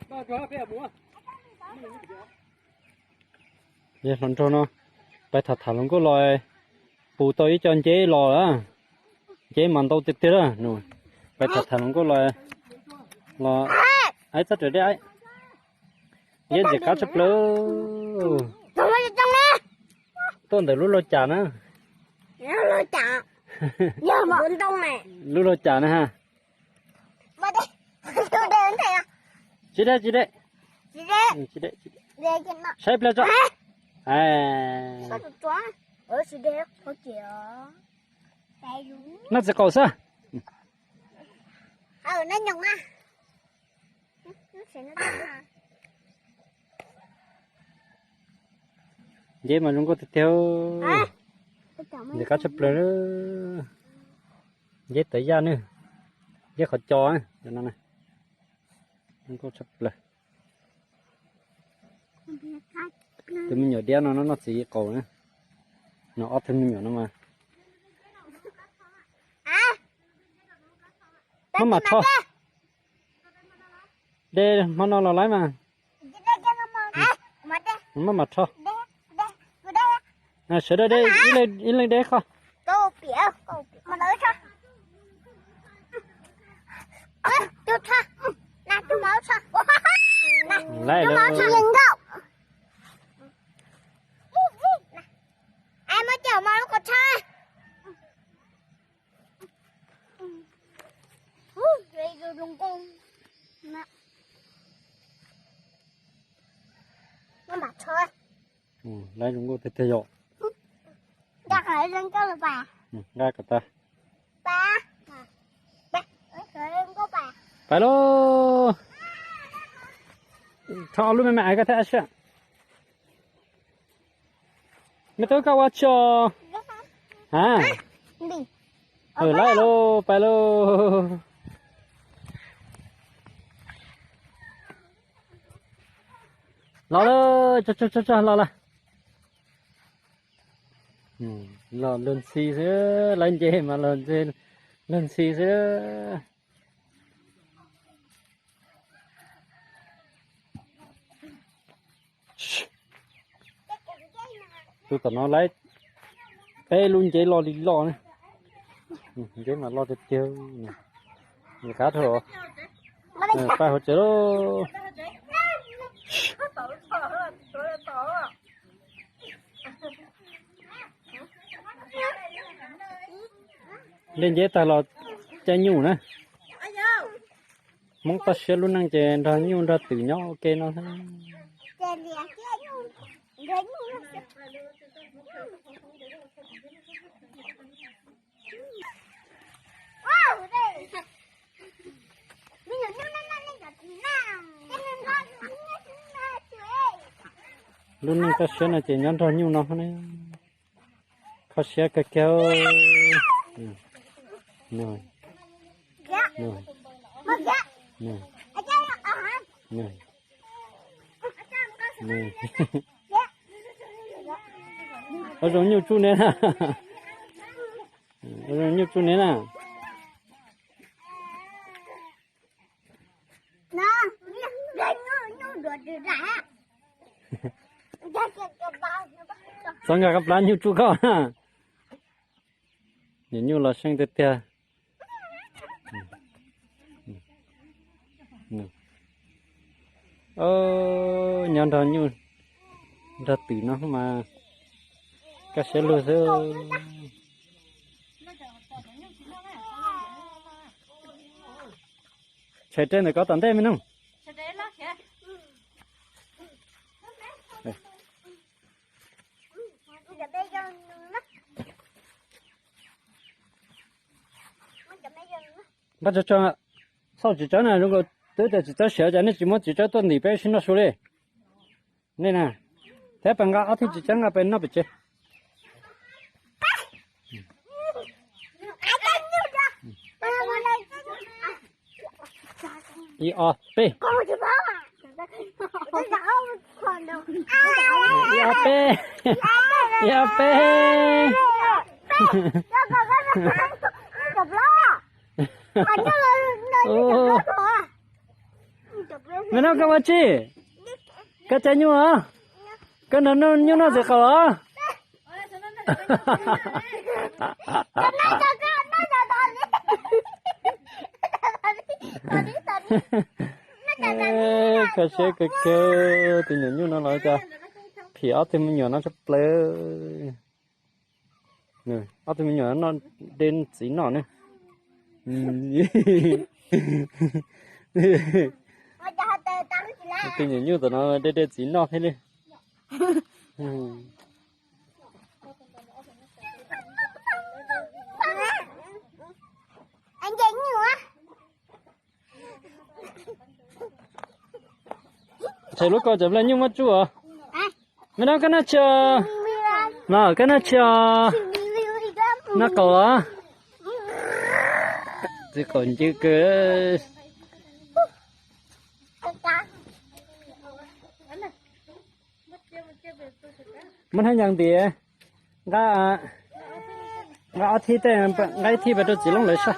Yog hluas nraug no, pais tham tham hluas nkauj los, pus tau ib co nceb los lawm. Nceb mas ntau tiag tiag lawm. Pais tham tham hluas nkauj los, los, aib txhob raws dej aib. Nceb ntxim qab tshaj plaws. Tuaj ntawm lub lauj cas na. Lub lauj cas na ha. Tsis deb, tsis deb. Saib pliag tso. Noj txiv qaum xwb. Nceb mas zoo nkauj tiag tiag. Ntxim qab tshaj plaws. Nceb tawv yaj ne, nceb qhov co no, zoo nkauj tshaj plaws. Tus me nyuam diab no noj txiv qaum na. No ob tug me nyuam no mas maj mam rho. De hmo no los laib mas. Maj mam rho. Sawv daws de, ib leeg de qho. Laib lawm. Laib zoo nkauj tiag tiag yom. Nqa kom tas. Pais lauj. Rho lub me me ais koj thiab sib. Me tub koj ua tsi os? Ha. Laib lauj, pais lauj. Los lawm, tso tso tso, los lawm. Los luag ntxhi xwb, lawv nce mas luag ntxhi xwb. Tus tom no lawv peb lub nceb loj li loj ne. Nceb mas loj tiag tiag. Qab dhau. Pais hauv tsev lauj. Nte nceb tag los caij nyuj na. Hmoob toj siab lub neej ces nrog nyuj nrog twm nyob ua ke no. Lub neej toj siab no ces nyob nrog nyuj no ne. Kho siab kawg kiag. Ua zoo nyuj tsuj neb na. Ua zoo nyuj tsuj neb na. Txhob nkag qab plab nyuj tsuj koj. Niam nyuj los seej tiag tiag. Nyob nrog nyuj nrog twm no mas kaj siab lug xwb. Tshais rau ntawm ko tom ntej me noog. Npaj tso tso, xauj txiv tsawb na, zoo nkaus twb tias txiv tsawb siav cas nej tsis muab txiv tsawb tuaj ntim peb sib noj su li. Nej na, thiab pes nqa ob tug txiv tsawb nqa pes noj pem tsev. Ib ob peb. Ib ob peb. Ib ob peb. Noj koj ua tsi? Koj cab nyuj os? Koj nrog nyuj noj txiv qaub os? Kho siab kawg kawg, tus nyuam nyuj no los cas phim ob tug me nyuam no tshaj plaws. Ob tug me nyuam no de txiv noj ne. Tus nyuam nyuj tom no de de txiv noj thiab li. Tshem lub ko cov nplej nyuj muab tsuj os. Me no koj noj tsis os? Los koj noj tsis os? Noj qaub os? Txiv qaub ncw kawg. Muab hnab ncaws ntiav, nqa, nqa ob thib tej, nqa ib thib pab rau txiv Looj lawv saib.